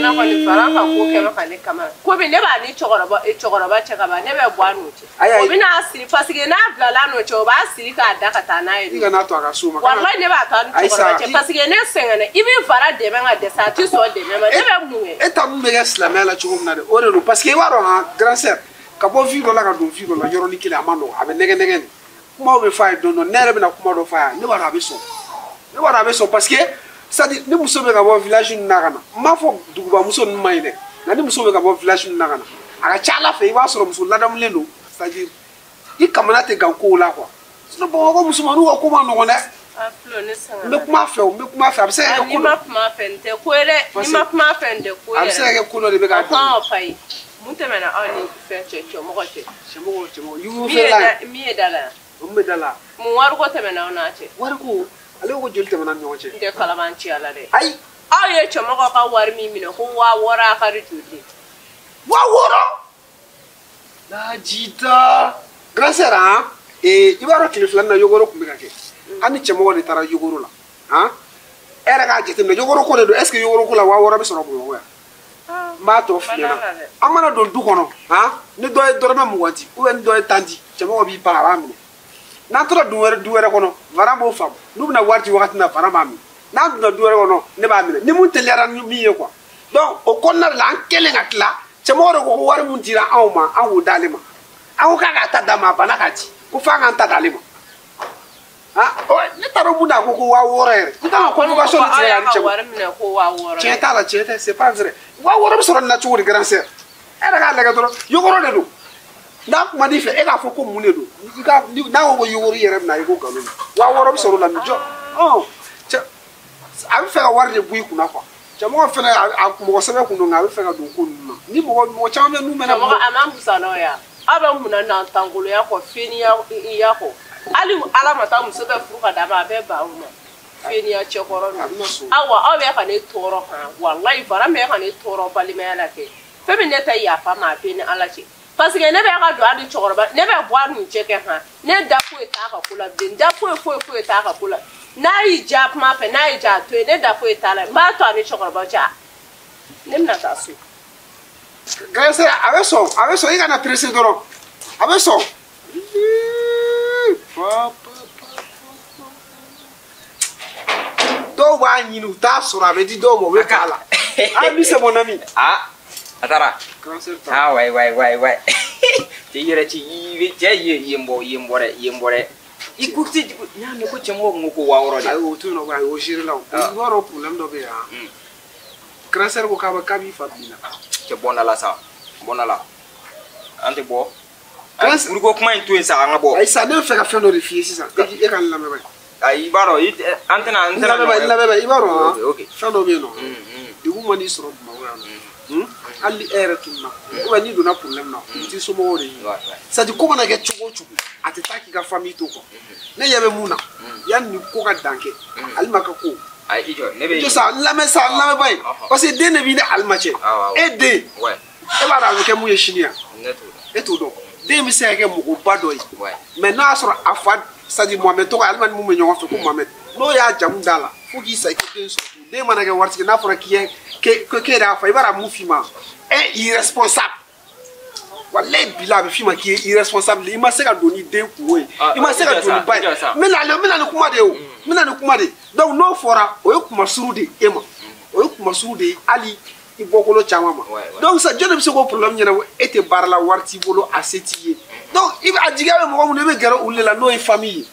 na kɔni fara ka ko kɛ ka ne kama. Komi ne b'a ni cɛkɔrɔba cɛ ka ban ne bɛ bɔ a n'o cɛ. O bɛna siri parce que n'a bilala n'o cɛ o b'a siri k'a da ka taa n'a ye. I kana to a ka s'o ma. Walahi ne b'a to a ni cɛkɔrɔba cɛ parce que ne sɛgɛnna i bɛ fara dɛmɛ ka dɛsɛ a tɛ sɔn dɛmɛ ma ne bɛ mun kɛ. E ta mun bɛ kɛ silamɛya la cogo min na dɛ o de don parce que i b'a dɔn han grand sœur ka bɔ vie dɔ la ka don vie dɔ la yɔrɔnin kelen a ma nɔgɔn a bɛ nɛgɛ nɛgɛ de. Kumaw bɛ f'a ye don dɔ ne yɛrɛ bɛna kuma dɔ f'a ye ne b'a dɔn a bɛ sɔn. Ne b'a dɔn a bɛ sɔn parce que c'est-à-dire ni muso bɛ ka bɔ village ninnu na ka na n m'a fɔ dugubamuso ninnu ma ɲi dɛ nka ni muso bɛ ka bɔ village ninnu na ka na a ka ca Ala fɛ i b'a sɔrɔ muso ladamulen don c'est-à-dire i kamana tɛ gan kow la quoi sinon Bamakɔ musomaninw ka ko ma nɔgɔn dɛ. N bɛ kuma fɛ o n bɛ kuma fɛ a bɛ se ka kɛ ko dɔ. N'i ma kuma fɛ n tɛ ko ye dɛ n'i ma kuma fɛ n tɛ ko ye. A bɛ se ka kɛ ko dɔ de bɛ k'a dun. Fayi mun tɛmɛna aw ni fɛn cɛ cɛmɔgɔ cɛ. Cɛmɔgɔ yugu feerela ye. Min ye da la yan. Mun bɛ da la. Mun wariko tɛmɛna aw n'a cɛ. Wariko. Ale ko joli tɛmɛna ni ɲɔgɔn cɛ. N tɛ kalabanciya la dɛ. Ayi. Aw ye cɛmɔgɔ ka wari min minɛ ko 6000 a ka di joli. 6000. Lajita. Grand sœur han ee i b'a dɔn tile filanan na yogoro tun bɛ ka kɛ. An ni cɛmɔgɔ de taara yogoro la. Han e yɛrɛ k'a jateminɛ yogoro ko de don est ce que yogoro ko la 6000 bɛ sɔrɔ Bamakɔ yan. N b'a tɔ f'i ɲɛna. An mana don du kɔnɔ han ni dɔ ye dɔrɔmɛ 20 di ou bien ni dɔ ye 10 di cɛmɔgɔ b'i pan a b'a minɛ. N'an tora du wɛrɛ kɔnɔ varan b'o faamu n'u bɛna wari di wagati min na varan b'a minɛ n'an donna du wɛrɛ kɔnɔ ne b'a minɛ ni mun teliyara ni min ye quoi donc o kɔnɔna de la an kɛlen ka tila cɛmɔgɔ de ko ko wari mun dira anw ma an k'o d'ale ma an ko k'a k'a ta d'a ma a banna k'a di ko f'an k'an ta d'ale ma ah ne t'a dɔn mun na a ko ko 6000 yɛrɛ n t'a dɔn convocation de tigɛ ka ni cɛmɔgɔ tiɲɛ t'a la tiɲɛ tɛ c'est pas vrai 6000 bɛ sɔrɔ nin na cogo di grand sœur e yɛrɛ k'a lajɛ dɔrɔn yogoro de don. N'a kuma n'i fɛ e k'a fɔ ko mun de don i ka n'a ko ko yogoro i yɛrɛ bɛna ye ko nkalon don 6000 bɛ sɔrɔ o la min jɔ cɛ a bɛ fɛ ka wari de bɔ i kunna quoi cɛmɔgɔ fɛnɛ a mɔgɔ sɛbɛ kun don nka a bɛ fɛ ka don ko ninnu na ni mɔgɔ caman bɛ n'u mɛnna. Cɛmɔgɔ a ma fusa n'aw ye aw bɛ mun na nantangoloya kɔ feniya kɔ hali Ala ma taa muso bɛ furu ka d'a ma a bɛ ban o ma feniya cɛkɔrɔ ninnu awa aw bɛ ka ne tɔɔrɔ han walayi fara bɛ ka ne tɔɔrɔ balimaya la kɛ fɛn min ne tɛ yafa ma a bɛ ni Ala cɛ. Parce que ne bɛ ka don a ni cɛkɔrɔba ne bɛ bɔ a n'u cɛ kɛ han ne da foyi t'a ka ko la bilen da foyi foyi foyi t'a ka ko la n'a y'i diya kuma fɛ n'a y'i diya a to yen ne da foyi t'a la n b'a to a ni cɛkɔrɔba cɛ ne bɛna taa so. Grand sœur a bɛ sɔn i kana pressé dɔrɔn a bɛ sɔn. Dɔw b'a ɲini u t'a sɔrɔ a bɛ di dɔw ma u bɛ k'a la. Ah lui c'est mon ami. Ah. A taara. Ah ouais ouais ouais ouais. Cɛ yɛrɛ ci i cɛ ye n bɔ dɛ. I ko ti n y'a mɛn ko cɛmɔgɔ ko 6000 de. Ayi o to yen nɔ ayi o géré la o. I b'a dɔn problème dɔ bɛ yen han. Grand sœur ko k'a b'i fa bi la. Cɛ bɔ n da la sa bɔ n da la. An tɛ bɔ. Furuko kuma in to yen sa an ka bɔ. Ayi sa ne bɛ fɛ ka fɛn dɔ de f'i ye sisan e ka n lamɛn. Ayi i b'a dɔn an tɛna n lamɛn i b'a dɔn han. Fɛn dɔ bɛ yen nɔ. Degun man'i sɔrɔ Bamakɔ yan nɔ. Hali e yɛrɛ tununna ou bien n'i donna problème na u t'i somɔgɔw de ɲini c'est à dire ko mana kɛ cogo o cogo a tɛ taa k'i ka famille to quoi ne ɲɛ bɛ mun na yanni nin ko ka dan kɛ Alima ka ko ayi i jɔ ne bɛ jɔ sa n lamɛn sa n lamɛn ba ye parce que den de b'i ni Alima cɛ e den e b'a dɔn a bɛ kɛ mun ye sini yan e t'o dɔn den bɛ se ka kɛ mɔgɔba dɔ ye mais n'a y'a sɔrɔ a fa c'est à dire Mohamed tɔgɔ Alima ni mun bɛ ɲɔgɔn fɛ ko Mohamed n'o y'a jamu d'a la fo k'i sa i tɛ den sɔrɔ den mana kɛ waritigi n'a fɔra k'i ye k'e yɛrɛ y'a fɔ i b'a dɔn a mun f'i ma e irresponsable walayi bila a bɛ f'i ma k'i ye irresponsable i ma se ka don ni den kungo ye i ma se ka don ni ba ye n bɛ na ni kuma de ye o n bɛ na ni kuma de ye donc n'o fɔra o ye kuma suru de ye e ma o ye kuma suru de ye hali i bɔkolo caman ma donc sisan jɔn de bɛ se k'o problème ɲɛnabɔ e tɛ baara la wari t'i bolo a se t'i ye donc i bɛ a jigiya bɛ mɔgɔ minnu i bɛ gɛrɛ olu de la n'o ye famille ye.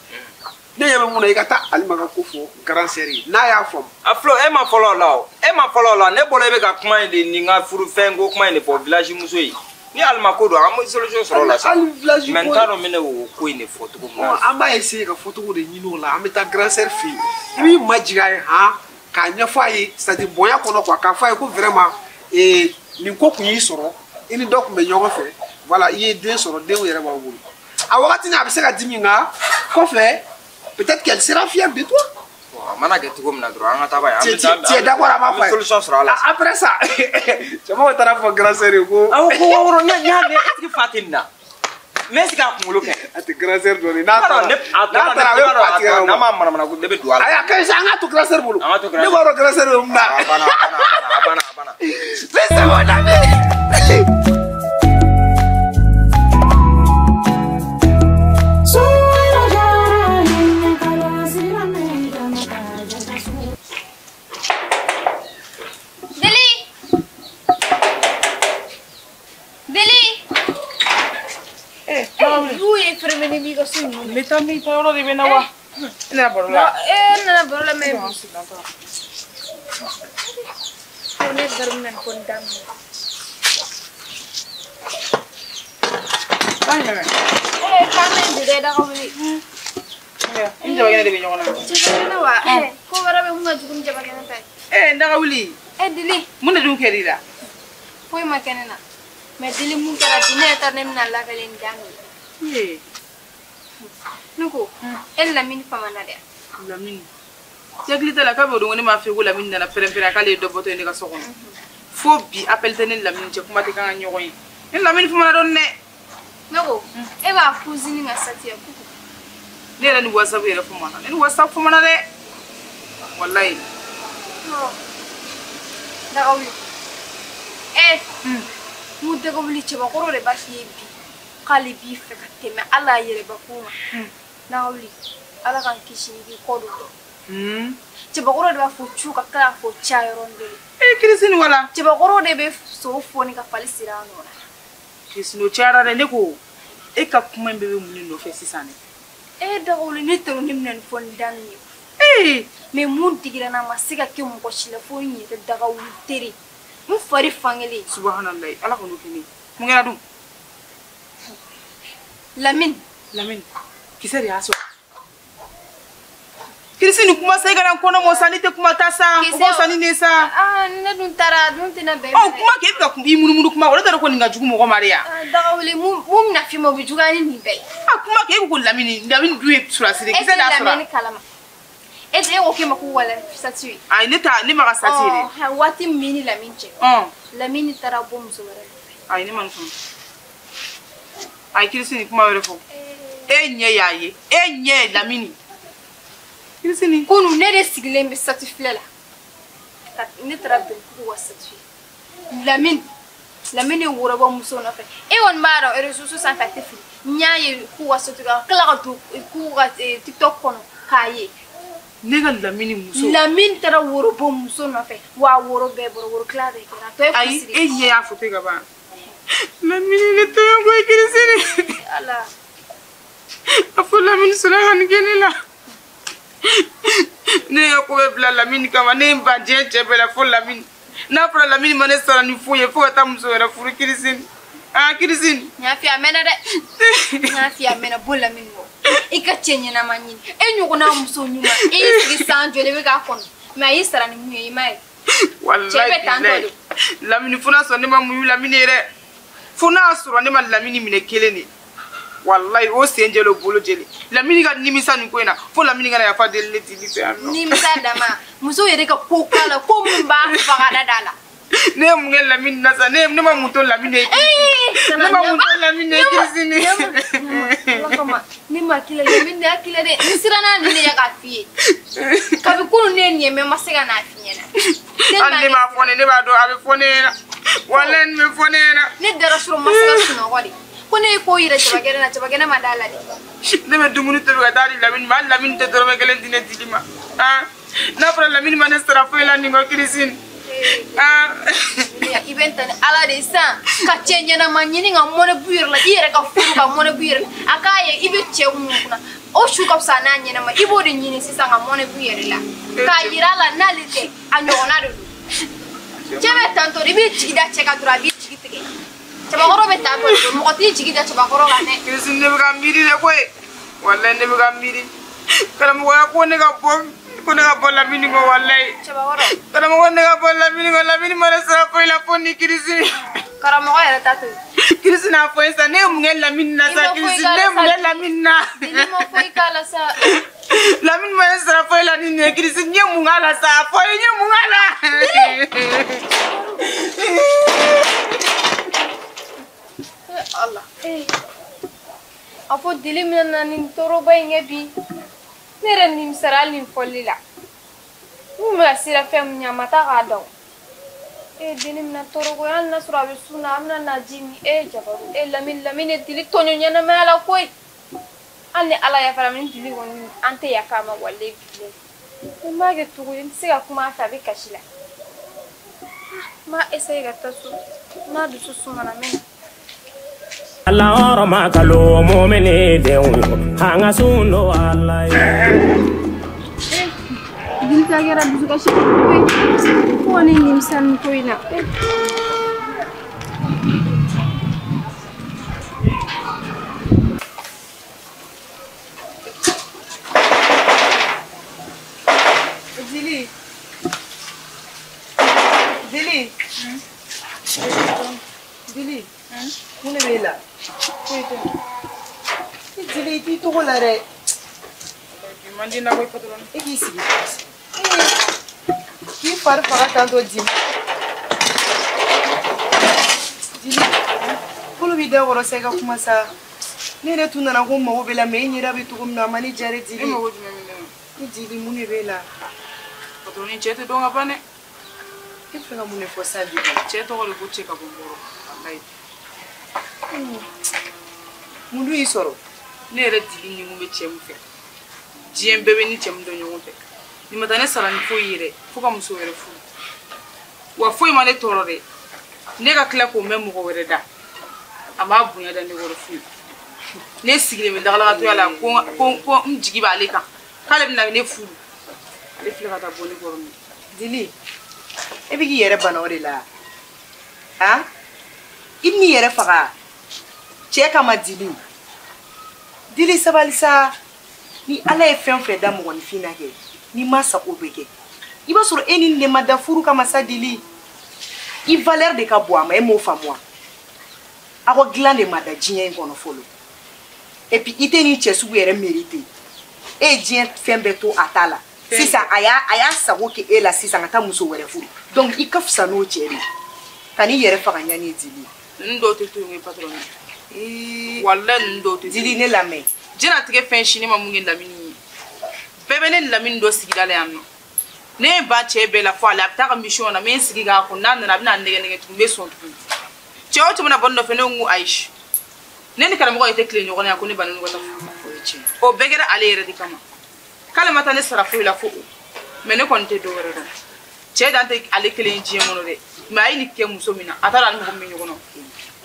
Ne ɲɛ bɛ mun na i ka taa Alima ka ko fɔ grand sœur ye n'a y'a faamu. A Flo e ma fɔlɔ o la o e ma fɔlɔ o la ne bɔra e bɛ ka kuma in de ni n ka furu fɛn ko kuma in de fɔ village muso ye ni Alima ko don an bɛ solution sɔrɔ o la sa. Hali village ko mais n t'a dɔn n bɛna o ko in de fɔ cogo min na. An b'a essayer ka fɔcogo de ɲini o la an bɛ taa grand sœur fɛ yen i b'i majigin a ye han k'a ɲɛfɔ a ye c'est à dire bonya kɔnɔ quoi k'a fɔ a ye ko vraiment nin ko kun y'i sɔrɔ i ni dɔ kun bɛ ɲɔgɔn fɛ voilà i ye den sɔrɔ denw yɛrɛ b'aw bolo a wagati a bɛ se ka dimi nka kɔfɛ. Peut-être qu'elle sera fière de toi. Tu es d'accord à ma foi. Après ça, cɛmɔgɔ taara fɔ grand sœur ye ko. Awɔ ko wɔɔrɔ ne y'a mɛn est-ce que fa tɛ nin na? Mais est-ce que a kunkolo kɛ? A tɛ grand sœur dɔn n'a taara n'a taara a bɛ fa tigɛ. N'a ma manamana ko ne bɛ don a la. Ayi a ka ɲi sa an k'a to grand sœur bolo. An k'a to grand ne b'a dɔn grand sœur bɛ mun na. A banna a banna a banna. banna, a banna. Mais c'est mon ami. Mais t'as yɔrɔ de bɛ na wa? E nana baro la? E nana baro la mais ne garu na ko daminɛ. Kan jumɛn? Kan bɛ jɛgɛ daga wuli. N jabakɛnɛ de bɛ ɲɔgɔn na. Jabakɛnɛ wa? Ko wɛrɛ bɛ mun ka jugu ni jabakɛnɛ ta ye? N daga wuli. Dili. Mun de dun kɛr'i la? Foyi ma kɛ ne na. Mais Dili mun kɛra bi ne yɛrɛ taara ne bɛna lakale ni dan ye. Ne ko e Lamini famana dɛ. Lamini hakili t'a la k'a bɛ o don ko ne m'a f'i ye ko Lamini nana pɛrɛn-pɛrɛn k'ale ye dɔ bɔtɔ ye ne ka so kɔnɔ. Fo bi appel tɛ ne ni Lamini cɛ, kuma tɛ k'an ka ɲɔgɔn ye. Ne Lamini famana dɔɔni dɛ. Ne ko e b'a cousine ka sati ya kuku. Ne yɛrɛ ni WhatsApp yɛrɛ famana. Ne ni WhatsApp famana dɛ. Walayi. Daga wuli. Mun daga wuli cɛbakɔrɔ de b'a f'i ye bi. K'ale b'i fɛ ka tɛmɛ ala yɛrɛbakun ma. Daga wuli ala k'an kisi ni k'i kɔ don dɔn. Cɛbakɔrɔ de b'a fɔ cu ka tila k'a fɔ ca yɔrɔnin kelen. Kirisini wala. Cɛbakɔrɔ de bɛ so foni ka fali siri a nɔ na. Kirisini o cayara dɛ. Ne ko e ka kuma in bɛɛ bɛ mun de nɔfɛ sisan dɛ? Daga wuli ne tɛ ne bɛna nin fɔ ni da min ye. Mais mun digira n na a ma se ka kɛ mɔgɔ si la fo n yɛrɛ daga wuli teri. N fari fankelen. Subahanallahi ala k'o kɛ ne ye. Mun kɛra dun? Lamini. Lamini kisɛ de y'a sɔrɔ. Kirisini kuma sa i kana n kɔnɔ mɔ sa, ne tɛ kuma ta sa. O ka fisa ni ne ye sa. Ne dun taara a dun tɛna bɛn. Kuma kɛ e bɛ ka i munumunu kuma o de t'a dɔn ko nin ka jugu mɔgɔ ma de ya. Daga wuli mun bɛna f'i ma o bɛ juguya ni nin bɛɛ ye. Kuma kɛ e ko ko Lamini, Lamini dun ye surasi de ye, kisɛ de y'a sɔrɔ. E tɛ Lamini kalama. E tɛ e ko k'e ma ko wala sati ye. Ayi ne ta ne ma ka sati ye dɛ. Waati min ni Lamini cɛ. Lamini taara bɔ muso wɛrɛ nɔfɛ. Ayi ne ma nin faamu. Ayi Kirisini kuma wɛrɛ fɔ. E ɲɛ y'a ye, e ɲɛ ye Lamini. Kirisini. Kunu ne de sigilen bɛ sati filɛ la. Ne taara bɛn kuku ka sati ye. Lamini. Lamini ye worobɔ muso nɔfɛ. E kɔni b'a dɔn réseaux sociaux sanfɛ a tɛ fili. N y'a ye k'u ka sati ka tila ka don k'u ka TikTok kɔnɔ k'a ye. Ne ka Lamini muso. Lamini taara worobɔ muso nɔfɛ. Wa woro bɛɛ bɔra, woro tila bɛɛ kɛra. A tɔ ye Ayi e ɲɛ y'a photo ye ka ban. Lamini ne tɛ koyi Kirisini. Ala. A fɔ Lamini sɔnna ka nin kɛ ne la. Ne ka ko bɛɛ bila Lamini kama, ne ye n ban diɲɛ cɛ bɛɛ la fo Lamini. N'a fɔra Lamini ma ne sara ni foyi ye fo ka taa muso wɛrɛ furu Kirisini. Kirisini. N y'a f'i ye a mɛnna dɛ. N y'a f'i ye a mɛnna bɔ Lamini kɔ. I ka cɛ ɲɛnama ɲini. E ɲɔgɔnna muso ɲuman e y'i sigi san joli i bɛ k'a kɔnɔ. Mais a y'i sara ni mun ye i m'a ye. Walayi bilayi. Lamini fo n'a sɔrɔ ne ma muɲu Lamini ye dɛ. Fo n'a sɔrɔ ne ma Lamini minɛ kelen de. Walayi o sen jɛlen o bolo jɛlen. Lamini ka nimisa nin ko in na fo Lamini kana yafa deli ne tigi fɛ yan nɔ. Nimisa dama muso yɛrɛ ka ko k'a la ko mun b'a faga da la. Ne ye mun kɛ Lamini na sa, ne ma mun to Lamini ye. Ne ma mun to Lamini ye Kirisini. Ne ma k'i la Lamini de y'a k'i la dɛ. N siranna nin de ɲɛ k'a f'i ye. Kabi kunun ne ye nin ye mais n ma se ka n'a f'i ɲɛna. Hali ne m'a fɔ ne, ne b'a dɔn a bɛ fɔ ne ɲɛna. Walayi nin bɛ fɔ ne ɲɛna. Ne dara sɔrɔ n ma se ka sunɔgɔ de. Ko ne ye ko yira jabakɛnɛ na, jabakɛnɛ ma d'a la dɛ. Ne bɛ dumuni tobi ka taa di Lamini ma, hali Lamini tɛ dɔrɔmɛ kelen di ne dili ma. N'a fɔra Lamini ma ne sara foyi la nin kɔ Kirisini. I bɛ n ta ni ala de ye sisan ka cɛ ɲɛnama ɲini ka mɔnɛ b'u yɛrɛ la, i yɛrɛ ka furu ka mɔnɛ b'u yɛrɛ la. A k'a ye i bɛ cɛ mun kunna o su ka fisa n'a ɲɛnama, i b'o de ɲini sisan ka mɔnɛ b'u yɛrɛ la k'a yira a la n'ale tɛ a ɲɔgɔnna de don. Cɛ bɛ tantɔ de, i b'i jigi da cɛ kan dɔrɔn a b'i jigi tigɛ. Cɛbakɔrɔ bɛ tantɔ de, mɔgɔ t'i jigi da cɛbakɔrɔ kan dɛ. Kirisini ne bɛ ka miiri de koyi. Walayi ne bɛ ka miiri. Karamɔgɔya ko ne ka bɔ ko ne ka bɔ Lamini kɔ walayi. Cɛbakɔrɔ. Karamɔgɔ ne ka bɔ Lamini kɔ, Lamini ma ne sara foyi la fo ni Kirisini. Karamɔgɔ yɛrɛ ta to yen. Kirisini a fɔ n ye sa ne ye mun kɛ Lamini na sa Kirisini, ne ye mun kɛ Lamini na. Dili ma foyi k'a la sa. Lamini ma ne sara foyi la ni nin ye Kirisini, n ye mun k'a la sa, a fɔ n ye, n ye mun k'a la. Allah. A fɔ dili min na nin tɔɔrɔba in kɛ bi. Ne yɛrɛ nimisara hali nin fɔli la. N kun bɛ ka siran fɛn min ɲɛ a ma taa k'a dɔn. E denni bɛna tɔɔrɔ koyi, hali n'a sɔrɔ a bɛ sun na, a bɛna na ji min. E jabaru, e Lamini, Lamini ye dili tɔɲɔ ɲɛnamaya la koyi. Hali ni Ala yafara ni dili kɔni, an tɛ yafa a ma walayi bilayi. N b'a kɛ cogo di? N tɛ se ka kuma a fɛ, a bɛ kasi la. N b'a essayer ka taa so, n'a dusu sumana n bɛ na. Ala makalo momene denw an ka sun don Ala ye. Dili ta kɛra dusukasi koyi, fo ne nimisa nin ko in na. Dili. Dili. Dili. Mun de b'e la? Foyi tɛ. Dili, i t'i tɔgɔ la dɛ. Bi man di n na koyi patɔrɔn. E k'i sigi. K'i fari faga tantɔ Dili. Dili, bolo b'i da kɔrɔ sa i ka kuma sa. Ne yɛrɛ tun nana ko n mago b'e la mais e ɲɛda bɛ cogo min na a ma ne diya dɛ Dili. E mago jumɛn bɛ ne la? Ni Dili, mun de b'e la? Patɔrɔn, cɛ tɛ dɔn ka ban dɛ. E bɛ fɛ ka mun de fɔ sa Dili? Cɛ tɔgɔ de ko cɛ ka bɔ n kɔrɔ. Walayi. Mun dun y'i sɔrɔ? Ne yɛrɛ Dili ni mun bɛ cɛ min fɛ, diɲɛ bɛɛ bɛ ni cɛ min dɔn ɲɔgɔn fɛ. Nin ma taa ne sara ni foyi ye dɛ, fo ka muso wɛrɛ furu. Wa foyi ma ne tɔɔrɔ dɛ. Ne ka tila k'o mɛn mɔgɔ wɛrɛ da, a m'a bonya da ne kɔrɔ foyi. Ne sigilen bɛ dagalagatɔya la ko n jigi b'ale kan, k'ale bɛna ne furu. Ale filɛ ka taa bɔ ne kɔrɔ min. Dili, e bɛ k'i yɛrɛ bana o de la. Han? I bɛ n'i yɛrɛ faga. Cɛ kama Dili. Dili sabali sa. Ni Ala ye fɛn fɛn da mɔgɔninfin na kɛ, n'i ma sago bɛ kɛ. I b'a sɔrɔ e ni ne ma da furu kama sa Dili. I valeur de ka bon a ma, e m'o faamu wa? A ko dilan de ma da diɲɛ in kɔnɔ fɔlɔ. Et puis i tɛ nin cɛ sugu yɛrɛ mérité. E ye diɲɛ fɛn bɛɛ to a ta la. Sisan a y'a sago kɛ e la sisan ka taa muso wɛrɛ furu. Donc i ka fisa n'o cɛ de ye. Ka n'i yɛrɛ faga ɲani ye Dili. Ninnu dɔw tɛ to yen patɔrɔn. Walayi ninnu dɔw tɛ to yen. Dili, ne lamɛn. Diɲɛlatigɛ fɛn si ne ma mun kɛ Lamini ye. Bɛɛ bɛ ne ni Lamini dɔ sigida la yan nɔ. Ne ye ban cɛ bɛɛ la fo ale, a bɛ taa ka mission na, n bɛ n sigi k'a kun, n'a nana a bɛna nɛgɛ nɛgɛ tugun, n bɛ sɔn tugun. Cɛ o cɛ mana bɔ ne nɔfɛ, ne ko n ko ayi. Ne ni karamɔgɔ yɛrɛ tɛ tile ɲɔgɔn na yan ko ne bannen ka taa furu. O ye tiɲɛ. O bɛɛ kɛra ale yɛrɛ de kama. K'ale ma taa ne sara foyi la fo o. Mais ne kɔni tɛ dɔ wɛrɛ dɔn. Cɛ dan tɛ ale kelen ye diɲɛ kɔnɔ dɛ. Mais a ye nin kɛ muso min na, a t'a dɔn a ni mɔgɔ min bɛ ɲɔgɔn na.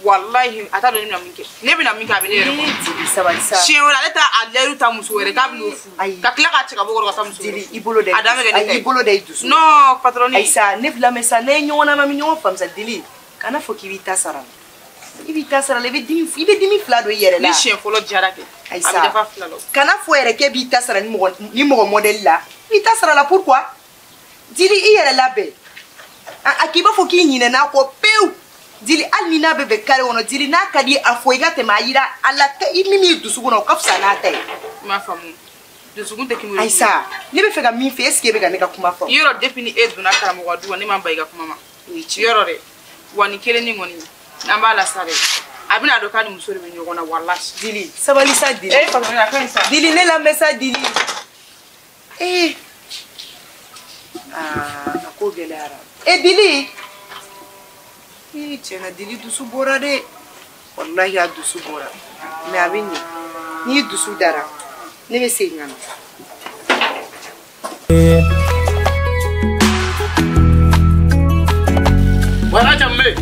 Walahi a t'a dɔn ne bɛna min kɛ. Ne bɛna min kɛ a bɛ ne yɛrɛ kɔnɔ. Dili sabali sa. Siɲɛ wɛrɛ ale t'a a layiru ta muso wɛrɛ k'a bɛ n'o furu. Ka tila k'a cɛ ka bɔ kɔrɔ ka taa muso wɛrɛ. Dili i bolo da. A dan bɛ kɛ ne ta ye. I bolo da i dusu. Non patronne. Ayi sa ne lamɛn sa, ne ye ɲɔgɔn na ma bɛ ɲɔgɔn faamu sa Dili. Kana fɔ k'i b'i ta sara la. I b'i ta sara la, i bɛ dimi fila don i yɛrɛ la. Ni siɲɛ fɔlɔ diyara kɛ. Ayi sa. A bɛ dafa fila la. Kana fɔ yɛrɛ k'e b'i ta sara ni mɔgɔ modèle la. I b'i ta sara la pourquoi? Dili i yɛrɛ labɛn. A k'i b'a fɔ k'i ɲinɛna kɔ pewu. Dili hali ni n'a bɛ bɛn kare kɔnɔ, Dili n'a ka di a fɔ i ka tɛmɛ a yira a la i min b'i dusukun na o ka fisa n'a ta ye. I m'a faamu. Dusukun tɛ k'i. Ayi sa, ne bɛ fɛ ka min fɛ, est ce que e bɛ ka ne ka kuma faamu? Yɔrɔ depuis ni e donna karamɔgɔ ka du kɔnɔ, ne ma ban i ka kuma ma. O ye tiɲɛ. Yɔrɔ dɛ, wa nin kelen nin kɔni, n'an b'a la sa dɛ, a bɛna dɔn k'a ni muso de bɛ ɲɔgɔn na walahi. Dili sabali sa Dili. E patron a ka ɲi sa. Dili ne lamɛn sa Dili. Ee aa a ko gɛlɛyara. E Dili. Ii tiɲɛna Dili dusu bɔra dɛ. Walahi a dusu bɔra. Mais a bɛ ɲɛ. N'i dusu dara, ne bɛ segin ka na. Wala jamme.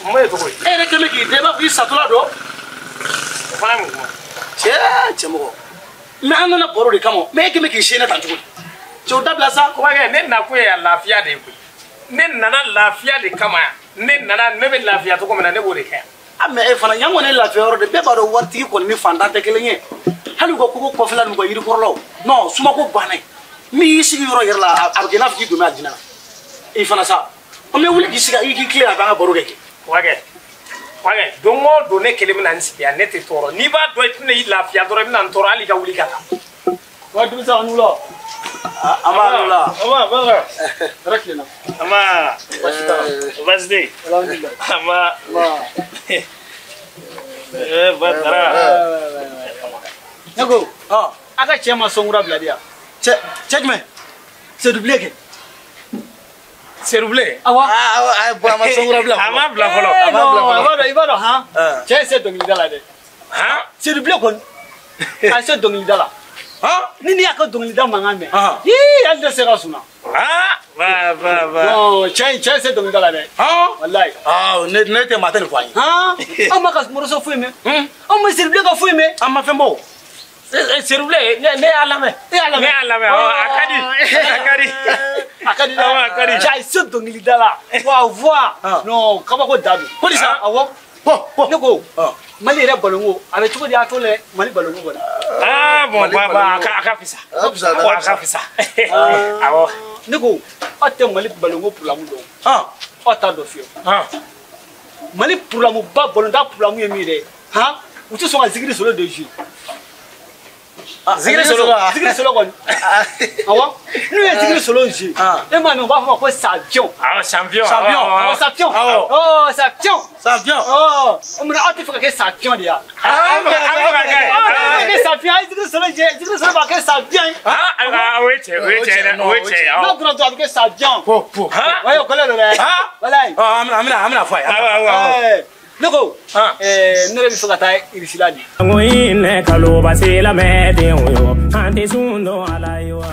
Mun ye tɔgɔ ye? E yɛrɛ kɛlen k'i den i b'a fɔ k'i satɔla don. O fana ye mun kuma? Cɛ cɛmɔgɔ. Mais an nana baro de kama. Mais e kɛlen k'i sɛnɛ tan cogo di? Cɛ o dabila sa. Kɔmakɛ ne nakun ye yan lafiya de ye koyi. Ne nana lafiya de kama yan. Ne nana ne bɛ lafiya cogo min na ne b'o de kɛ yan. Ah mais e fana yan kɔni ye lafiya yɔrɔ de bɛɛ b'a dɔn waritigi kɔni ni fantan tɛ kelen ye. Hali u ka kogo kɔfɛla n'u ka yirikɔrɔlaw. Non sumako banna yen. N'i y'i sigi yɔrɔ yɛrɛ la a bɛ kɛ i n'a fɔ k'i donna a jinɛ la. I fana sa. An bɛ wuli k'i sigi i k'i tilen a b'an ka baro kɛ. Kɔmakɛ don o don ne kelen bɛna n sigi yan ne tɛ tɔɔrɔ. N'i b'a dɔn i tɛna i lafiya dɔrɔn i bɛna n tɔɔrɔ hali i ka wuli ka taa. Wa denmisɛn a ni wula. An b'a ni wula. An b'a Bakar. Hɛrɛ tilenna. An b'a. Baasi t'a la. Baasi tɛ yen. Alhamdulilayi. An b'a. Badara. Ne ko a ka cɛ ma sɔnkura bila de yan. Cɛ jumɛn? Sedu bilen kɛ. Serubilen. Awɔ. Aa a ma sɔnkura bila. A ma bila fɔlɔ. A ma bila fɔlɔ. I b'a dɔn han. Cɛ ye se dɔnkilida la dɛ. Han. Serubilen kɔni. A se dɔnkilida la. Han. Ni y'a ka dɔnkilida mankan mɛn. Yii hali tɛ se ka sunaa. Va va va. Non cɛ ye se dɔnkilida la dɛ. Han. Walayi. Aa ne tɛ maa tɛ nin fɔ an ye. Han. Aw ma ka morceau foyi mɛn. Aw ma Serubilen ka foyi mɛn. An ma fɛn bɔ o. Serubilen ne y'a lamɛn. E y'a lamɛn. Ne y'a lamɛn a ka di. A ka di. A ka di dɛ. A ka di. Cɛ a ye se dɔnkilida la. Wa voix. Non kabako da don. Ko di sa. Awɔ. Bɔn. Ne ko Mali yɛrɛ balonko a bɛ cogo di a t'o lɛ Mali balonko kɔni. Aa bon ba a ka fisa. A ka fisa. A ka fisa. Awɔ. Ne ko aw tɛ Mali balonko problème dɔn. Aw t'a dɔn fiyewu. Mali problème ba balontan problème ye min ye dɛ. Han u tɛ sɔn ka zikiri solo de jouer. Zikiri solo. Zikiri solo kɔni. Awɔ n'u ye zikiri solo jouer. E m'a mɛn u b'a fɔ ma ko champion. Awɔ champion. Champion. Awɔ champion. Awɔ. Ɔ champion. Champion. Ɔ o mun na aw tɛ fɛ ka kɛ champion de ye wa? An bɛ ka kɛ. Aw tɛ fɛ ka kɛ champion a ye zikiri solo jouer zikiri solo b'a kɛ champion ye. Aa o ye tiɲɛ o ye tiɲɛ dɛ o ye tiɲɛ ye. N'a donna dɔrɔn a bɛ kɛ champion. Po po. Wa o kɔlɛ don dɛ. Walayi. An bɛna fɔ a ye. Awɔ awɔ. Ne ko ne yɛrɛ bɛ fɛ ka taa Irisila de. Ngoyine kaloba silamɛ denw yo an tɛ sun don ala ye wa.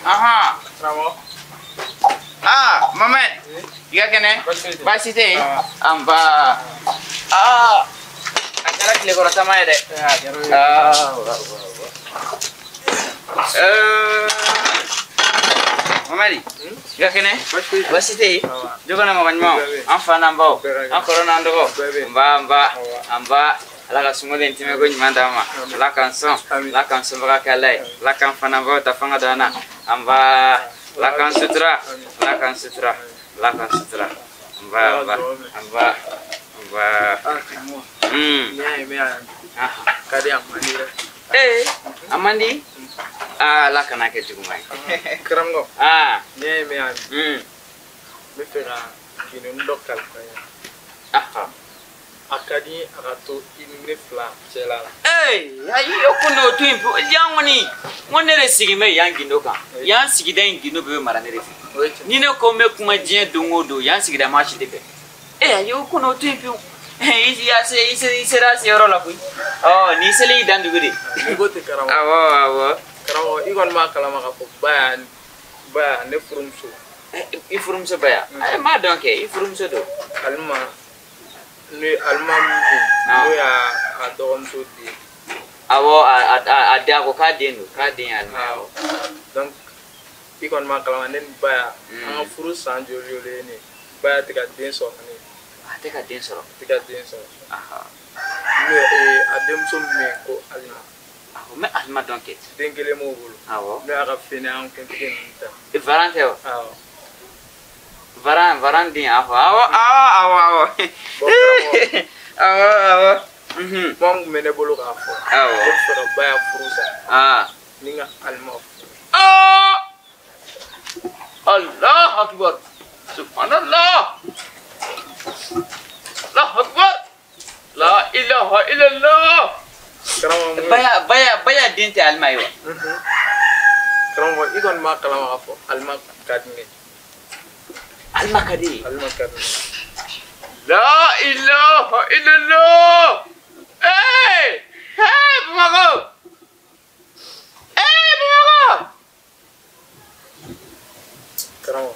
Aha. Karamɔgɔ. Aa Mohamed. I ka kɛnɛ. Baasi tɛ yen. Anba. Aa a kɛra tilekɔrɔ taama ye dɛ. Aa. Mamadi, i ka kɛnɛ? Baasi tɛ yen? Du kɔnɔ mɔgɔ ɲumanw, an fa n'an baw, an kɔrɔ n'an dɔgɔ, nba nba, anba, Ala ka sunkalo in tɛmɛko ɲuman d'an ma, Ala k'an sɔn, Ala k'an sɔnbaga kɛ Ala ye, Ala k'an fa n'an baw ta fanga don an na, anba, Ala k'an sutura, Ala k'an sutura, Ala k'an sutura, nba nba, anba, nba. N'i y'a ye n bɛ yan, ka di a man di dɛ. Ee, a man di? Aa Ala kana kɛ juguman ye. Karamɔgɔ. Aa. N'i y'a ye n bɛ yan. N bɛ fɛ ka gindoni dɔ kalifa i la. A ka di a ka to i ni ne fila cɛla la. Ee ayi o kun o to yen pewu yan kɔni n ko ne de sigilen bɛ yan gindo kan. Yan sigida in gindo bɛɛ bɛ mara ne de fɛ. Ni ne ko n bɛ kuma diɲɛ don o don yan sigida maa si tɛ bɛn. Ee ayi o kun o to yen pewu. I sera a seyɔrɔ la koyi. Ɔ n'i selen i dan dugu de. Ni ko tɛ karamɔgɔ. Awɔ awɔ. Karamɔgɔ i kɔni b'a kalama k'a fɔ Baya ne furumuso. I furumuso Baya? Ayi n b'a dɔn kɛ i furumuso don. Alima ne Alima min bɛ yen n'o y'a dɔgɔmuso den. Awɔ a den a ko k'a den don k'a den ye Alima ye. Awɔ donc i kɔni b'a kalama ne ni Baya an ka furu san joli joli ye nin ye Baya tɛ ka den sɔrɔ ne. A tɛ ka den sɔrɔ. A tɛ ka den sɔrɔ. N'o ye a denmuso min bɛ yen ko Alima. Awɔ n bɛ Alima dɔn kɛ. Den kelen b'o bolo. Awɔ. N'o y'a ka fɛnɛ kuntigi ninnu ta. Varan tɛ wa? Awɔ. Varan den awɔ awɔ awɔ awɔ. Bon karamɔgɔ. Awɔ awɔ. Kuma min tun bɛ ne bolo k'a fɔ. Awɔ. Ne bɛ fɛ ka Baya furu sa. Ni n ka Alima furu. Aa! Allahu akbar. Subhanallah. Allahu akbar. La ilaha illallah. Karamɔgɔ. Baya den tɛ Alima ye wa? Karamɔgɔ i kɔni b'a kalama k'a fɔ Alima ka di ne ye. Alima ka di ye? Alima ka di ne ye. La ilaha illallah. Hey! Hey Bamakɔ! Hey Bamakɔ! Karamɔgɔ.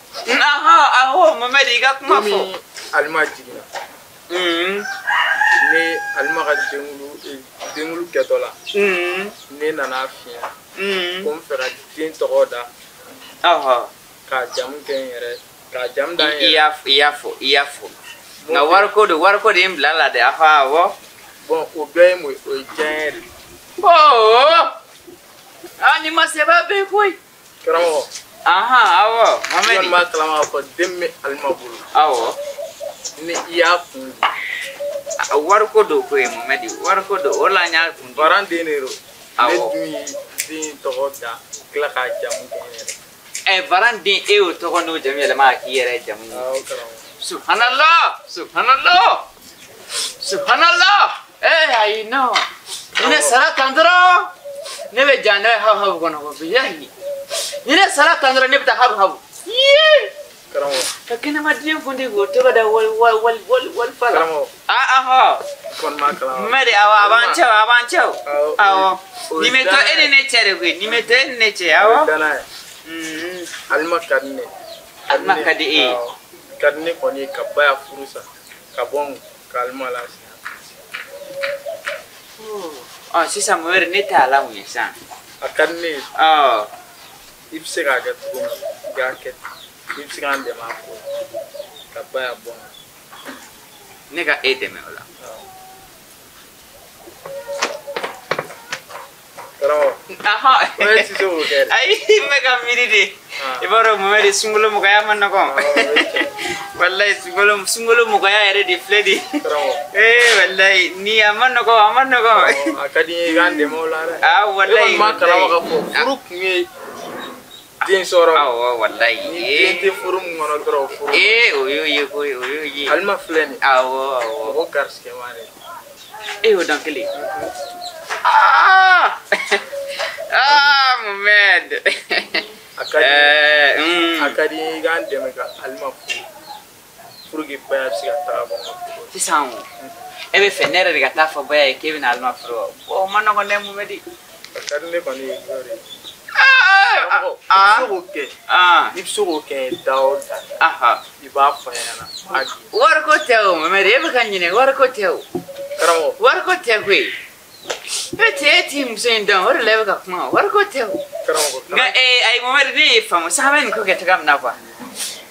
Awɔ Mohamed i ka kuma fɔ. Komi Alima jiginna. Ne Alima ka denkulu kɛtɔ la. Ne nana fiɲɛ. Ko n fɛ ka den tɔgɔ da. K'a jamu kɛ n yɛrɛ. K'a jamu da n yɛrɛ. I y'a fɔ. Nka wariko de ye n bila la dɛ awɔ. Bon o bɛɛ ye mun ye o ye diɲɛ de ye. Oo! Aa nin ma sɛbɛn bɛ koyi. Karamɔgɔ. Awɔ Mohamed. I kɔni b'a kalama k'a fɔ den min bɛ Alima bolo. Awɔ. Ni i y'a kun di. Wariko don koyi Mohamed wariko don o la n y'a kun di. Varan den de don. Awɔ. Ne dun ye den tɔgɔ da tila k'a jamu kɛ n yɛrɛ. Varan den e y'o tɔgɔ n'o jamu yɛlɛma ka k'i yɛrɛ jamu ye. Awɔ karamɔgɔ. Subhanallah subhanallah subhanallah. Ayi non. Ni ne sara tan dɔrɔn ne bɛ jan n'a ye habu habu kɔnɔ bilahi ni ne sara tan dɔrɔn ne bɛ taa habu habu karamɔgɔ ka kɛnɛma den kundi k'o tɔgɔ da wali wali wali wali wali fa la karamɔgɔ ah ah hɔ kɔni ma kalan Mɛri awɔ a b'an cɛ o a b'an cɛ o awɔ o ye nin bɛ to danaya e ni ne cɛ de koyi nin bɛ to e ni ne cɛ o awɔ ye danaya ye Alima ka di ne ye Alima ka di e ye Awɔ. Ka di ne kɔni ye ka Baya furu sa ka bɔ n kun ka Alima lasigi ɔ sisan Mohamɛdi ne t'a la mun ye sisan a ka di ne ye ɔ i bɛ se k'a kɛ cogo min i k'a kɛ ten i bɛ se k'an dɛmɛ a ko la ka Baya bɔ n kun ne ka e dɛmɛ o la karamɔgɔ Ahɔ. o ye ti se k'o kɛ dɛ Ayi n bɛ ka miiri de i b'a dɔn Mohamɛdi sunkalo mɔgɔya ma nɔgɔn walayi sunkalo sunkalo mɔgɔya yɛrɛ de filɛ de karamɔgɔ ee walayi ni a ma nɔgɔn a ma nɔgɔn a ka di n ye i k'an dɛmɛ o la dɛ ah walayi e kɔni ma kalama k'a fɔ furu kun ye den sɔrɔ awɔ walayi ni den tɛ furu min kɔnɔ dɔrɔn o furu ee o y'o ye koyi o y'o ye Alima filɛ nin ye awɔ awɔ mɔgɔ garisigɛma de e y'o dɔn kelen ah ah Mohamɛd a ka di ɛɛ a ka di n ye i k'an dɛmɛ ka Alima furu pour que Baya bɛ se ka taga bɔ n ka furu sisan o e bɛ fɛ ne yɛrɛ de ka taa fɔ Baya ye k'e bɛna Alima furu wa o ma nɔgɔn dɛ Mohamɛdi a ka di ne kɔni ye i k'o de ah i bɛ se k'o kɛ ah i bɛ se k'o kɛ da o da aha i b'a fɔ n ɲɛna n b'a di wariko tɛ o Mohamɛdi e bɛ ka ɲinɛ wariko tɛ o karamɔgɔ wariko tɛ koyi e tɛ e t'i muso in dɔn o de la e bɛ ka kuma wariko tɛ o karamɔgɔ nka ee ayi Mohamɛdi ne y'i faamu sisan an bɛ nin ko kɛ cogoya min na kuwa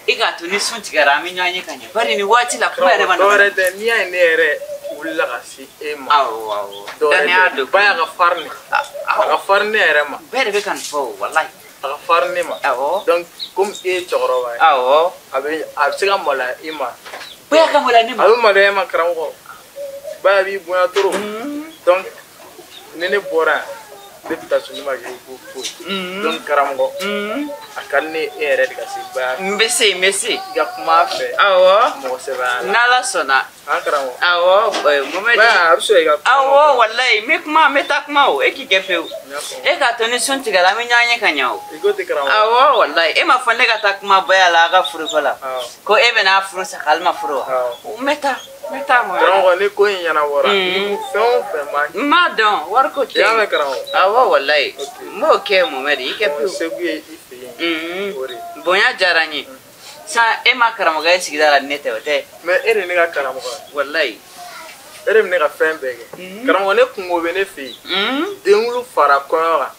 e k'a to ni sun tigɛra an bɛ ɲɔgɔn ye ka ɲɛ bari nin waati la kuma yɛrɛ ma karamɔgɔ dɔwɛrɛ nɔgɔn tɛ n'i y'a ye ne yɛrɛ wulila ka se e ma awɔ awɔ dɔwɛrɛ danaya tɛ don Baya ka farin ne a ka farin ne yɛrɛ ma bɛɛ de bɛ ka nin fɔ o walayi a ka farin ne ma awɔ donc komi e ye cɛkɔrɔba ye awɔ a bɛ se ka maloya i ma Baya ka maloya ne a ma bɛ maloya e ma karamɔgɔ Baya b'i bonya trop donc ni ne bɔra yan ne bɛ taa so ne ma kɛ ko foyi donc karamɔgɔ a ka di ne ye e yɛrɛ de ka se Baya n bɛ se n bɛ se i ka kuma a fɛ awɔ mɔgɔ sɛbɛya la n'Ala sɔnna an karamɔgɔ awɔ Mohamɛdi Baya a bɛ sɔrɔ i ka kuma awɔ walayi n bɛ kuma n bɛ taa kuma o e k'i kɛ pewu n y'a faamu e k'a to ni sun tigɛra an bɛ ɲɔgɔn ye ka ɲɛ o i ko ten karamɔgɔ awɔ walayi e ma fɔ ne ka taa kuma Baya la a ka furuko la awɔ ko e bɛna furu sa k'ale ma furu wa awɔ n bɛ taa n bɛ taa Mohamɛdi karamɔgɔ ni ko in ɲɛnabɔra ni ko fɛn o fɛn b'a n m'a dɔn wariko i y'a tɛ mɛn karamɔgɔ awɔ walayi Ok. n b'o kɛ Mohamɛdi i kɛ Bon, pewu segu ye i fɛ yen o de bonya diyara n ye san e ma karamɔgɔ ye sigida la ni ne tɛ o tɛ mais e de ye ne ka karamɔgɔ ye walayi e de bɛ ne ka fɛn bɛɛ kɛ karamɔgɔ ne kungo bɛ ne fɛ yen denwulu fara kɔɲɔ kan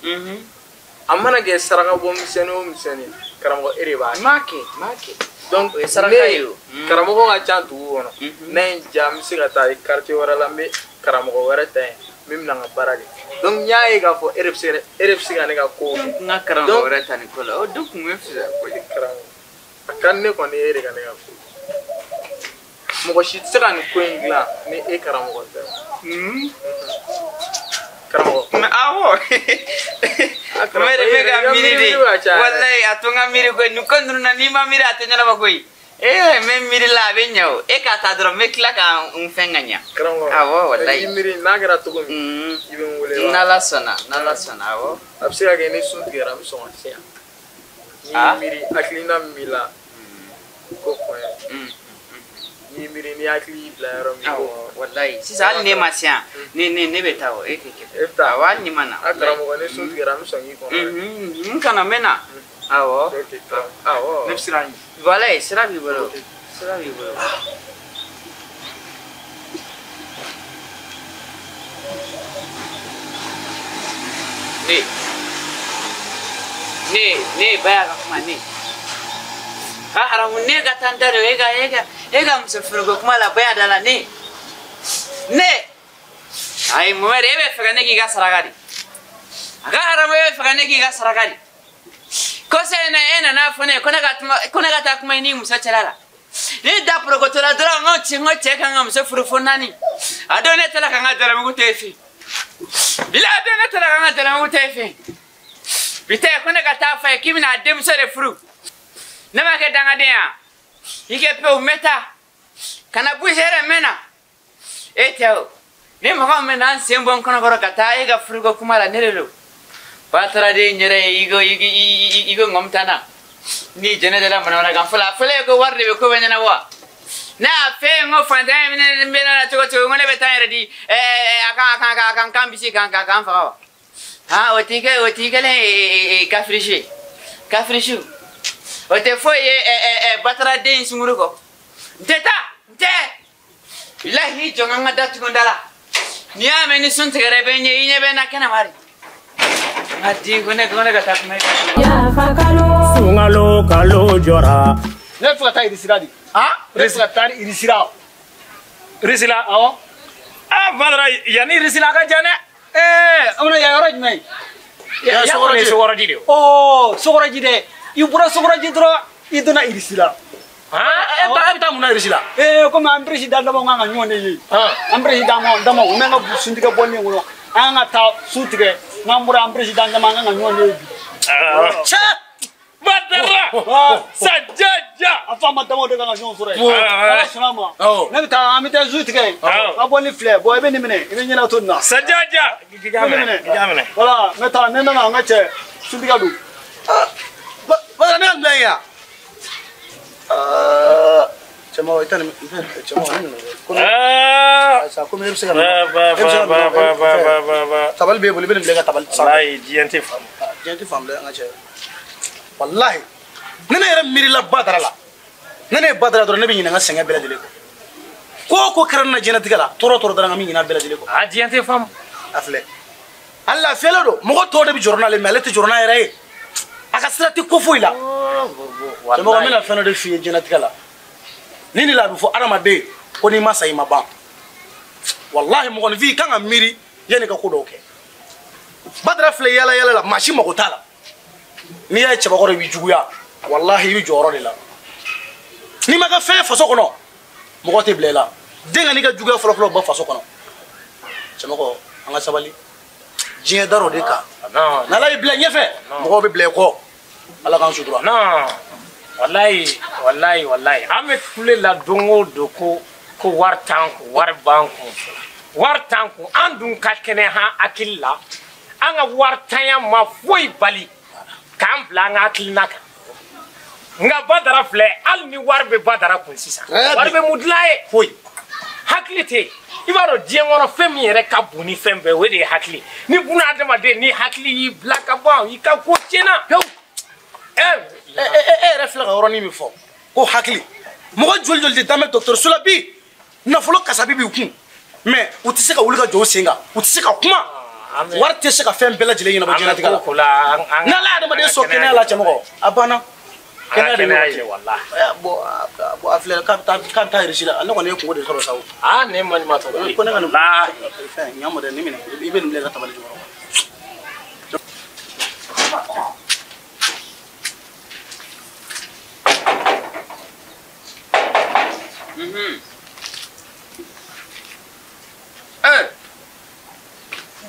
a mana kɛ saraka bɔ misɛnnin o misɛnnin karamɔgɔ e de b'a n kɛ m'a kɛ n m'a kɛ donc O ye saraka ne ye o. karamɔgɔ ka ca dugu kɔnɔ n'a ye n diya n bɛ se ka taa quartier wɛrɛ la n bɛ karamɔgɔ wɛrɛ ta yen min bɛna n ka baara kɛ donc n y'a ye k'a fɔ e de bɛ se e de bɛ se ka ne ka kow kɛ n ka karamɔgɔ Donc- wɛrɛ ta nin ko la o dun kun bɛ fisaya koyi karamɔgɔ a ka di ne kɔni ye e de ka ne ka ko mɔgɔ si tɛ se ka nin ko in dilan ni e karamɔgɔ tɛ karamɔgɔ Mais awɔ a Mohamɛdi n bɛ ka i ka miiri de miiri bɛ ka caya dɛ. walayi a to n ka miiri koyi nin ko ninnu na n'i ma miiri a tɛ ɲɛnabɔ koyi ee n bɛ miiri la a bɛ ɲɛ o e k'a ta dɔrɔn n bɛ tila ka n fɛn ka ɲɛ karamɔgɔ awɔ walayi i miiri n'a kɛra cogo min i bɛ n wele wa? n'Ala sɔnna n'Ala sɔnna awɔ a bɛ se ka kɛ ni sun tigɛra an bɛ sɔn ka se yan n'i Ah. y'i miiri hakilina min b'i la ko fɔ n ye n'i y'i miiri n'i hakili y'i bila yɔrɔ min ko awɔ walayi sisan hali ne ma se yan ne ne ne bɛ taa o e k'i kɛ e bɛ taa awɔ hali ni ma na a karamɔgɔ ni sun tigɛra an bɛ sɔn k'i kɔnɔ dɛ. n kana n bɛ na awɔ Ok, karamɔgɔ. awɔ ne bɛ siran ɲɛ walayi sira b'i bolo sira b'i bolo ne ne ne baya ka kuma ne ka haramu ne ka taa n da don e ka e ka e ka muso furuko kuma la baya da la ne ne ayi Mohamɛdi e bɛ fɛ ka ne k'i ka saraka de a ka haramu e bɛ fɛ ka ne k'i ka saraka de kɔsa in na e nana fɔ ne ye ko ne ka kuma ko ne ka taa kuma i ni muso cɛla la ne da porokoto la dɔrɔn n ko cɛ n ko cɛ kan ka muso furu fo naani a don ne taara ka n ka dalamugu to e fɛ yen bila a don ne taara ka n ka dalamugu to e fɛ yen bi tɛ ko ne ka taa f'a ye k'i bɛna a denmuso de furu ne ma kɛ dangaden ya i kɛ pewu n bɛ taa ka na buse yɛrɛ n bɛ na e tɛ o Ni mɔgɔ min n'an sen bɔ n kɔnɔkɔrɔ ka taa e ka furuko kuma la ne de don. Batara de n yɛrɛ ye i ko ŋɔmi tan na. Ni jɛnɛ de la manamanakan fɔlɔ a fɔlɔ ye ko wari de bɛ ko bɛɛ ɲɛnabɔ wa. Ne y'a fɛ n ko fantanya bɛ ne la cogo cogo n ko ne bɛ taa n yɛrɛ di a kan kan bisi kan kan faga wa. Han o t'i kɛ o t'i kɛlen ye kafirisi ye kafirisiw o tɛ foyi ye batara den in sunkuru kɔ. N tɛ taa n tɛ. Bilahi jɔ n ka datugu n da la. N'i y'a mɛn ni sun tigɛra i bɛ n ye i ɲɛ bɛ n na kɛnɛma de. N ka den ko ne ka taa kuma i kan. Sunkalo kalo jɔra. Ne bɛ fɛ ka taa Irisila de. Han? Ne bɛ fɛ ka taa Irisila. Irisila? Awɔ. Aa Badara yanni Irisila ka jan dɛ. Ɛɛ an bɛna yan yɔrɔ jumɛn ye? Yan kɔni ye Sokɔrɔji de ye. Ɔɔ Sokɔrɔji dɛ. I bɔra Sokɔrɔji dɔrɔn i donna Irisila. E bɛ taa mun na Irisila? Komi an président damaw kan ka ɲɔgɔn de ye. An président damaw n bɛ n ka suntigɛ bɔlen kɔnɔ. An ka taa sun tigɛ n'an bɔra an président dama an kan ka ɲɔgɔn de ye bi. Cɛ! Badara! Sajaja! A faama damaw de kan ka ɲɔgɔn sɔrɔ yen. Ala sɔnna ma. Ne bɛ taa an bɛ taa sun tigɛ. Ka bɔ ni filɛ bɔn i bɛ nin minɛ i bɛ ɲɛna to nin na. Sajaja! I k'a minɛ. Voilà n bɛ taa ne nana n ka cɛ suntigɛ don. Badara ne ka nin bila yen yan. Cɛmɔgɔ i tɛ nin cɛmɔgɔ ne nana komi ayisa komi e bɛ se ka tabali b'e bolo i bɛ nin bila i ka tabali sanfɛ. Walayi diɲɛ tɛ faamu. Diɲɛ tɛ faamu dɛ an ka cɛ. Walahi ne yɛrɛ miirila Badara la ne ye Badara dɔrɔn ne bɛ ɲinɛ n ka sɛgɛn bɛɛ lajɛlen kɔ. Ko o ko kɛra ne na diɲɛlatigɛ la tɔɔrɔ tɔɔrɔ dara n kan n bɛ ɲinɛ a bɛɛ lajɛlen kɔ. A diɲɛ tɛ faamu. A filɛ a lafiyalen don mɔgɔ tɔw de bɛ jɔrɔ n'ale mais ale tɛ jɔrɔ n'a yɛrɛ ye. A ka sira tɛ ko foyi la. Cɛmɔgɔ n bɛna fɛn dɔ de f'i ye diɲɛlatigɛ la. Ni de la a bɛ fɔ hadamaden ko n'i ma sa i ma ban. Walahi mɔgɔninfin i kan ka miiri yanni i ka ko dɔw kɛ. Badara filɛ yala yala la maa si mago t'a la. N'i y'a ye cɛbakɔrɔ i b'i juguya walahi i bɛ jɔyɔrɔ de la. N'i ma kɛ fɛn ye faso kɔnɔ mɔgɔ tɛ bila i la. Den ka n'i ka juguya fɔlɔfɔlɔ bɔ faso kɔnɔ. Cɛmɔgɔ an ka sabali. Diɲɛ dar'o de kan. N'Ala y'i bila ɲɛfɛ mɔgɔw bɛ bila i kɔ. Ala k'an sutura. Non walayi walayi walayi an bɛ kule la don o don ko wari t'an kun wari b'an kun wari t'an kun an dun ka kɛnɛ han hakili la an ka wari tanya ma foyi bali k'an bila an ka hakilina kan nka Badara filɛ hali ni wari bɛ Badara kun sisan wari bɛ mun dilan ye foyi hakili tɛ yen. I b'a dɔn diɲɛ kɔnɔ fɛn min yɛrɛ ka bon ni fɛn bɛɛ o de ye hakili ni buna adamaden ni hakili y'i bila ka ban i ka ko tiɲɛna pewu. E yɛrɛ filɛ ka yɔrɔnin min fɔ ko hakili mɔgɔ joli joli de dan bɛ dɔgɔtɔrɔso la bi nafolo kasabi b'i kun mais u tɛ se ka wuli ka jɔ u sen kan u tɛ se ka kuma wari tɛ se ka fɛn bɛɛ lajɛlen ɲɛnabɔ diɲɛlatigɛ la n'Ala ye adamaden sɔn kɛnɛya la cɛmɔgɔ a banna kɛnɛya de bɛ walahi. Bon a filɛ k'a bɛ taa Irisi la ne kɔni ye kungo de sɔrɔ sa o. Aa ne ma ɲuman tɔgɔ ko ne ka nin fɛn ɲa ma dɛ nin minɛ i bɛ nin bila i ka tabali jukɔrɔ.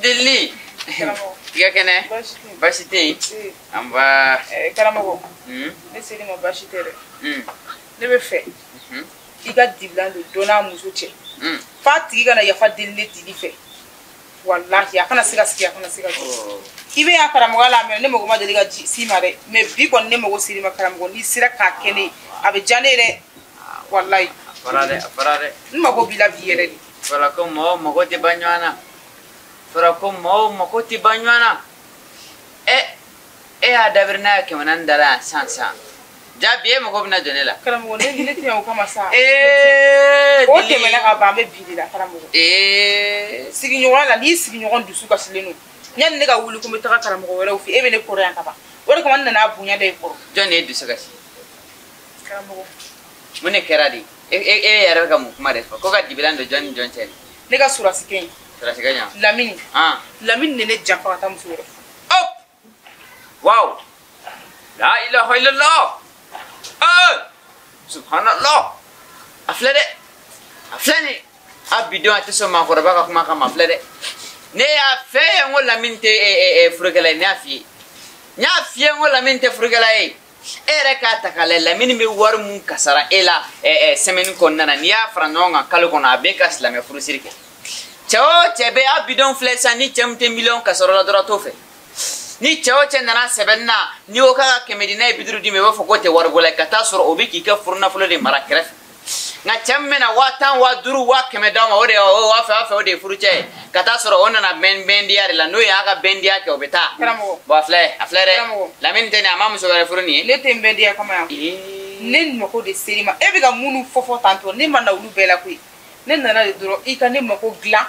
Deli. I ka kɛnɛ? Baasi tɛ yen. An ba. Karamɔgɔ. Ne ser'i ma baasi tɛ dɛ. Ne bɛ fɛ i ka dibilan don dɔ n'a muso cɛ. F'a tigi kana yafa deli ne dili fɛ. Walahi a kana se ka sigi a kana se ka jɔ. I bɛ yan karamɔgɔya la mɛ ne mago ma deli ka s'i ma dɛ mais bi kɔni ne mago ser'i ma karamɔgɔ n'i sera k'a kɛ ne ye a bɛ diya ne ye dɛ. Walahi. A fɔra dɛ a fɔra dɛ. N mago b'i la bi yɛrɛ de. A fɔra ko mɔgɔw mago tɛ ban ɲɔgɔn na. Fɔra ko mɔgɔw mako tɛ ban ɲɔgɔn na. E y'a dabiri n'a ye 400 da la yan sisan sisan. Ja bi e mago bɛna jɔ ne la. Karamɔgɔ ne tɛ yan o kama sa. O tɛmɛna ka ban an bɛ bi de la karamɔgɔ. Sigiɲɔgɔnya la n'i sigiɲɔgɔn dusu kasilen don yanni ne ka wuli ko n bɛ taga karamɔgɔ wɛrɛw fɛ e bɛ ne kɔrɔ yan ka ban o de kama n nana bonya da i kɔrɔ. Jɔn de ye dusu kasi? Karamɔgɔ. Mun de kɛra de? E yɛrɛ bɛ ka mun kuma de fɔ ko ka dibilan don jɔn ni jɔn cɛ de? Ne ka sɔrɔsikɛ in. Sɔrɔsikɛ ɲa? Lamini. Lamini de ne janfa ka taa muso wɛrɛ. Hop! Waaw! La ilaha illallah! Subhanallah! A filɛ dɛ! A filɛ nin ye! A bi don a tɛ sɔn maakɔrɔba ka kuma kama a filɛ dɛ! Ne y'a fɛ ye n ko Lamini tɛ furukɛla ye ne y'a f'i ye. N y'a f'i ye n ko Lamini tɛ furukɛla ye. E yɛrɛ k'a ta k'a lajɛ Lamini bɛ wari mun kasara e la semaine kɔnɔna na n'i y'a fara ɲɔgɔn kan kalo kɔnɔ a b'e ka silamɛ furusiri kɛ. Cɛ o cɛ bɛ aw bidenw filɛ sisan ni cɛ min tɛ miliyɔn kasɔrɔ la dɔrɔn t'o fɛ. Ni cɛ o cɛ nana sɛbɛnni na n'i ko k'a ka 100 di n'a ye 50 d'i ma i b'a fɔ k'o tɛ waribɔla ye ka taa sɔrɔ o bɛ k'i ka furunafolo de mara kɛrɛfɛ. Nka cɛ min bɛna 10,000 5,000 100 d'aw ma o de o b'a fɛ o de ye furucɛ ye ka taa sɔrɔ o nana bɛndiya de la n'o y'a ka bɛndiya kɛ o bɛ taa. Karamɔgɔ. Bon a filɛ dɛ. Karamɔgɔ. Lamini tɛ nin a ma muso wɛrɛ furu nin ye. Ne tɛ n bɛndiya kama yan. Ne mako de ser'i ma e bɛ ka minnu fɔ tantɔ ne ma na olu bɛɛ la koyi. Ne nana de dɔrɔn i ka ne mako dilan.